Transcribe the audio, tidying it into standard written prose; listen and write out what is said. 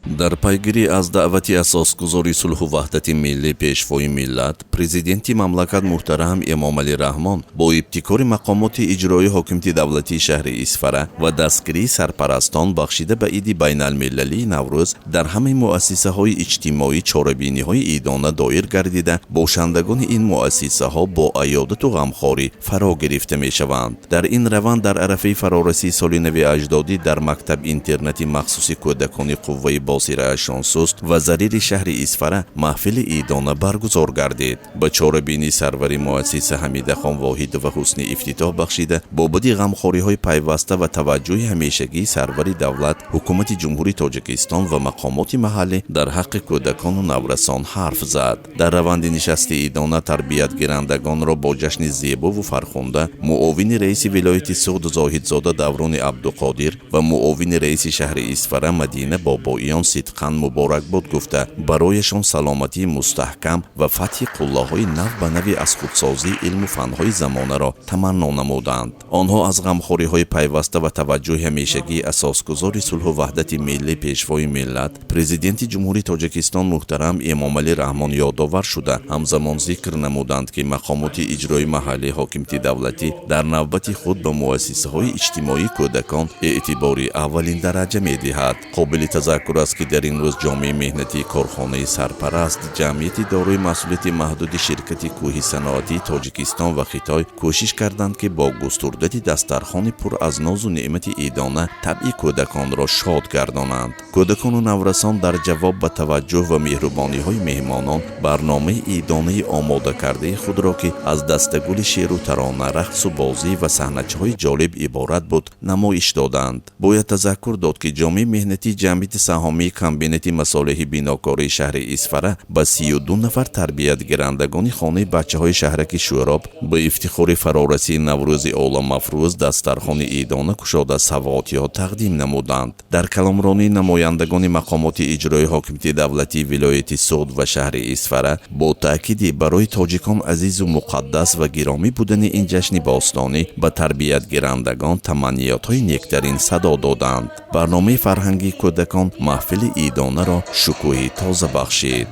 Дар пайгирӣ аз даъвати асосгузори сулҳу ваҳдати миллӣ, Пешвои миллат, Президенти мамлакат муҳтарам Эмомалӣ Раҳмон бо ибтикори мақомоти иҷроии ҳокимияти давлатии шаҳри Исфара ва дастгирии сарпарастон бахшида ба иди байналмилалии Наврӯз дар ҳамаи муассисаҳои иҷтимоӣ чорабиниҳои идона доир гардида, бошандагони ин муассисаҳо бо аёдату ғамхорӣ фаро гирифта мешаванд. Дар ин раванд, дар арафаи фарорасии соли нави аҷдодӣ дар мактаб-интернати махсуси кӯдакони қувваи босираашон суст ва зарири шаҳри Исфара маҳфили идона баргузор гардид. Ба чорабинӣ сарвари муассиса Ҳамидахон Воҳидова ҳусни ифтитоҳ бахшида, бобати ғамхориҳои пайваста ва таваҷҷӯҳи ҳамешагии сарвари давлат, ҳукумати Ҷумҳурии Тоҷикистон ва мақомоти маҳаллӣ дар ҳаққи кӯдакону наврасон ҳарф зад. Дар раванди нишасти идона тарбиятгирандагонро бо ҷашни зебову фархунда муовини раиси вилояти Суғд Зоҳидзода Даврони Абдуқодир ва муовини раиси шаҳри Исфара Мадина Бобоиён сидқан муборакбод гуфта, барояшон саломатии мустаҳкам ва фатҳи қуллаҳои нав ба нави аз худсозии илму фанҳои замонаро таманно намуданд. Онҳо аз ғамхориҳои пайваста ва таваҷҷӯҳи ҳамешагии асосгузори сулҳу ваҳдати миллӣ, Пешвои миллат, Президенти Ҷумҳурии Тоҷикистон муҳтарам Эмомалӣ Раҳмон ёдовар шуда, ҳамзамон зикр намуданд, ки мақомоти иҷрои маҳаллии ҳокимияти давлатӣ дар навбати худ ба муассисаҳои иҷтимоии кӯдакон эътибори аввалин дараҷа медиҳад. Қобили тазаккур аст, ки дар ин рӯз ҷомеаи меҳнатии корхонаи сарпараст, ҷамъияти дорои масъулияти маҳдуди ширкати кӯҳи саноатии Тоҷикистон ва Хитой кӯшиш карданд, ки бо густурдани дастархони пур аз нозу неъмати идона табъи кӯдаконро шод гардонанд. Кӯдакону наврасон дар ҷавоб ба таваҷҷӯҳ ва меҳрубониҳои меҳмонон барномаи идонаи омодакардаи худро, ки аз дастагули шеъру тарона, рақсу бозӣ ва саҳначаҳои ҷолиб иборат буд, намоиш доданд. Бояд тазаккур дод, ки ҷомеаи меҳнатии ҷамъияти саҳомии комбинати масолеҳи бинокории шаҳри Исфара ба 32 нафар тарбиятгирандагони хонаи бачаҳои шаҳраки Шӯроб ба ифтихори фарорасии Наврӯзи оламафрӯз дастархони идона кушода, савғотиҳо тақдим намуданд. Дар каломронии намояндагони мақомоти иҷроии ҳокимияти давлатии вилояти Суғд ва шаҳри Исфара бо таъкиди барои тоҷикон азизу муқаддас ва гиромӣ будани ин ҷашни бостонӣ ба тарбиятгирандагон таманниётҳои нектарин садо доданд. Барномаи фарҳангии кӯдакон маҳфили идонаро шукӯҳи тоза бахшид.